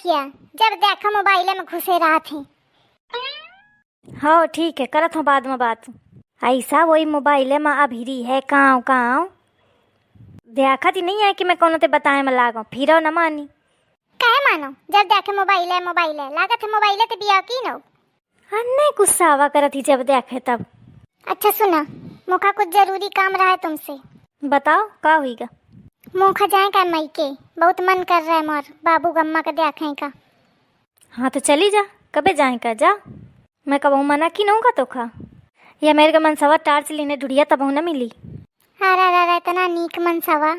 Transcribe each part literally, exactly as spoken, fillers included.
क्या, जब देखा मोबाइले में घुसे रहत ही। हाँ, ठीक है, करत हूँ बाद में बात। ऐसा वही मोबाइले में अभिरी है, काव काव। देखत ही नहीं है कि मैं कौनो ते बताए में लागो, फिरो न मानी। काहे मानो, जब देखे मोबाइले, मोबाइले, लागत है मोबाइले ते बिया की नो। अन्ने गुस्सावा करत ही जब देखे तब। अच्छा सुना, मोका कुछ जरूरी काम रहा है तुमसे। बताओ, का हुईगा? मोका जाए का मइके, बहुत मन कर रहा है मोर बाबू गम्मा के देखे का। हाँ तो चली जा, कबे जाए का, जा। मैं कबहू मना की नहूँ का तोखा? या मेरे के मनसवा टार्च लीने ढुढ़िया तबहू न मिली। अरे, अरे, अरे, इतना नीक मनसवा।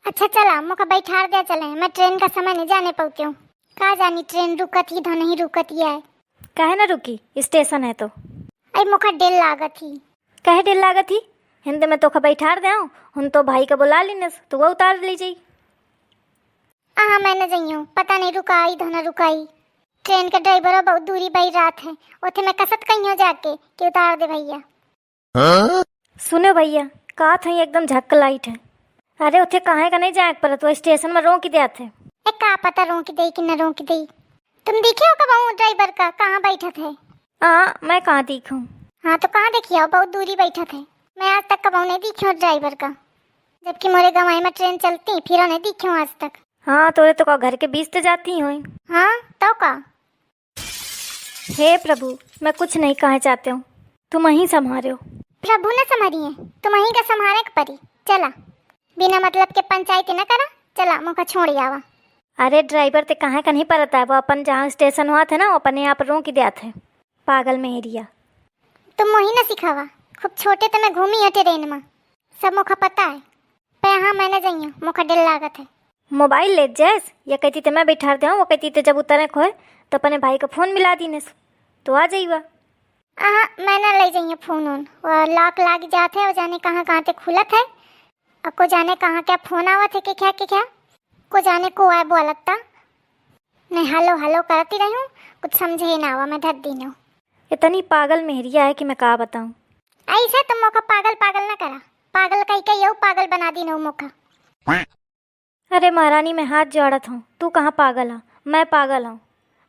अच्छा चला, मोका बैठार दे चले, मैं ट्रेन का समय नहीं जाने पाती हूँ। का जानी ट्रेन रुकत ही धो नहीं रुकत ही है। काहे न रुकी, स्टेशन है तो। अरे मोका डेर लागत ही। काहे डेर लागत ही? हिंद में तोका बैठार दे आऊँ, हम तो भाई का बुला लीनस, तो वो उतार ली जाई। आहा, मैं न जइयूँ, पता नहीं रुकाई धो न रुकाई। ट्रेन के ड्राइवरो बहुत दूरी बैठ रहत है, ओथे मैं कसत कहियो जाके कि उतार दे भैया। सुनो भैया, कहत हई एकदम झक लाइट है। अरे उठे काहे का नहीं जाए के परत, वो स्टेशन में रोक देत है। ए का पता रोक दे कि न रोक दे। तुम देखे हो कबहू ड्राइवर का कहाँ बैठत है? हाँ, मैं कहाँ देखूँ? हाँ तो कहाँ देखियो, बहुत दूरी बैठत है। मैं आज तक कबहू नहीं देखियो ड्राइवर का, जबकि मोरे गंवाई में ट्रेन चलती फिर नहीं देखियो आज तक। हाँ, तोरे तो का घर के बीच तो जाती हुई। हाँ तो का। हे प्रभु, मैं कुछ नहीं कहे चाहते हूँ, तुम ही संभारो। प्रभु न संभारिए, तुम ही का संभारे के परी। चला, बिना मतलब के पंचायती न करा, चला मोका छोड़ आवा। अरे ड्राइवर ते काहे का नहीं परत है, वो अपन जहाँ स्टेशन हुआ थे ना, वो अपने आप रोक देत है। पागल मेहरिया। तुम मोही न सिखावा, खूब छोटे ते मैं घूमी है ट्रेन में, सब मोका पता है। पे हाँ, मैं न जइयो, मोका डेर लागत है। मोबाइल ले जैस, या कहती ते मैं बैठार दे, वो कहती ते जब उतरे खोए तो अपने भाई का फोन मिला दीनेस, तो आ जाइबा। आहा, मैं न ले जइयो फोन उन, वो लॉक लाग जात है, वो जाने कहाँ कहाँ ते खुलत है, अब को जाने कहाँ क्या फोन आवत है, के क्या, के क्या, को जाने को आए बोलत ता। नहीं, हेलो हेलो करती रही हूँ, कुछ समझे ही ना आवा, मैं धर दीनो। इतनी पागल मेहरिया है कि मैं का बताऊँ। ऐसे तुम मोका पागल पागल ना करा, पागल कही के यू पागल बना दीनो मोका। अरे महारानी, मैं हाथ जोड़त हूँ, तू कहाँ पागल है? मैं पागल हूँ,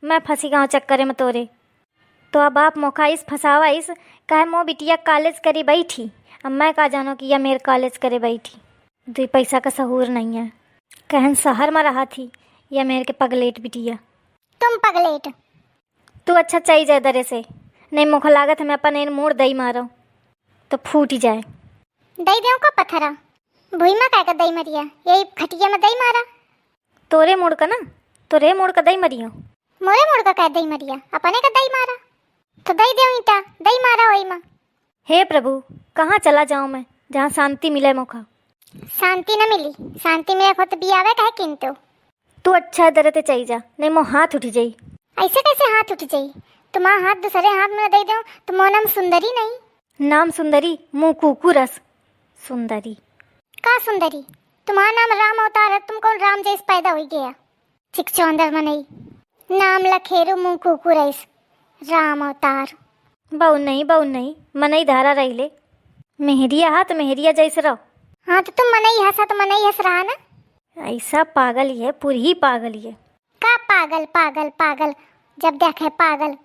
मैं फंसी गाँव चक्करे में तोरे। तो अब आप मोका इस फंसावा इस, कहे मो बिटिया कॉलेज करे बैठी, अब मैं का जानो कि या मेर कॉलेज करे बैठी। दुई पैसा का सहूर नहीं है, कहन शहर में रहा थी या मेर के पगलेट बिटिया। तुम पगलेट। तू अच्छा चाही जाए दरे से, नहीं मोका लागत है मैं अपन एन मूड़ दई मारो तो फूट ही जाए। दई देऊ का पत्थरा? भुई में काय का दई मरिया, यही खटिया में दई मारा। तोरे मूड़ का ना, तोरे मूड़ का दई मरियो। मोरे मूड़ का काय दई मरिया, अपने का दई मारा। तो दई देऊ ईटा, दई मारा वही में। हे प्रभु, कहाँ चला जाऊँ मैं, जहाँ शांति मिले मोका? शांति न मिली, शांति मिले को तो बियावे काहे किंतु। तू अच्छा है दरे ते चली जा, नहीं मो हाथ उठ जाई। ऐसे कैसे हाथ उठ जाई? तुम्हारा हाथ दूसरे हाथ में दे दो, तुम्हारा नाम सुंदरी नहीं? नाम सुंदरी, मुँह कुकुरस। सुंदरी। का सुंदरी? तुम्हारा नाम राम अवतार है, तुम कौन राम जैसे पैदा हुई गया? चिकचौंदर मनई। नाम लखेरू मुँह कुकुरैस। राम अवतार। बऊ नहीं, बऊ नहीं, मनई धारा रहिले। मेहरिया हा तो मेहरिया जैसे रहो। हाँ तो तुम मनई हस, हाँ तो मनई हस रहा ना। ऐसा पागल ये, पूरी ही पागल ये। का पागल, पागल, पागल, जब देखे पागल।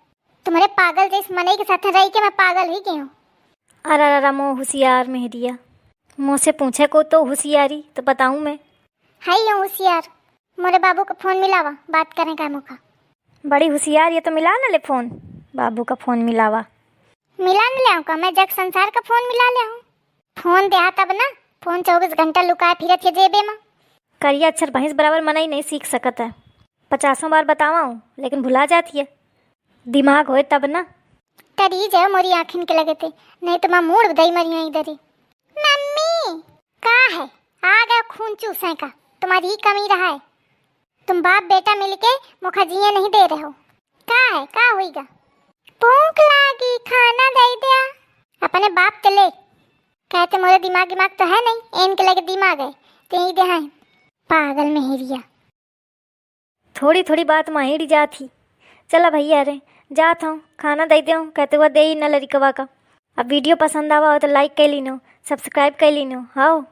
तुम्हारे पागल जैसे मनई के साथ रह के मैं पागल हुई गई हूँ। अरे, अरे, अरे, मो होशियार मेहरिया, मोसे पूछे को तो होशियारी तो बताऊँ मैं। है यो होशियार, मोरे बाबू का फोन मिलावा, बात करें का मोका। बड़ी होशियार ये तो, मिला न ले फोन, बाबू का फोन मिलावा। मिला न ले का, मैं जग संसार का फोन मिला ले हूँ। फोन दे तब ना, फोन चउबीस घंटा लुकाए फिरत है जेबे में। करिया अक्षर भैंस बराबर मनई नहीं सीख सकत है। पचासों बार बतावा हूँ, लेकिन भुला जाती है। दिमाग होए तब ना। तरी जाओ मोरी आँखिन के लगे ते, नहीं तो मैं मूड़ दई मरी हूँ इधर ही। मम्मी, का है? आ गया खून चूसे का, तुम्हारी ही कमी रहा है। तुम बाप बेटा मिलके मोका जिए नहीं दे रहे हो। का है, का होइगा? भूख लागी, खाना दे दिया। अपने बाप के ले। कहते मोरे दिमाग, दिमाग तो है नहीं, इनके लगे दिमाग है, ते ही दे हैं। पागल मेहरिया। थोड़ी थोड़ी बात माहिड़ी जात ही। चला भैया रे, जात हूँ, खाना दे दे, कहते हुआ दे ही न लड़िकवा का। अब वीडियो पसंद आवा हो तो like कर लीनो, subscribe कर लीनो। हाँ,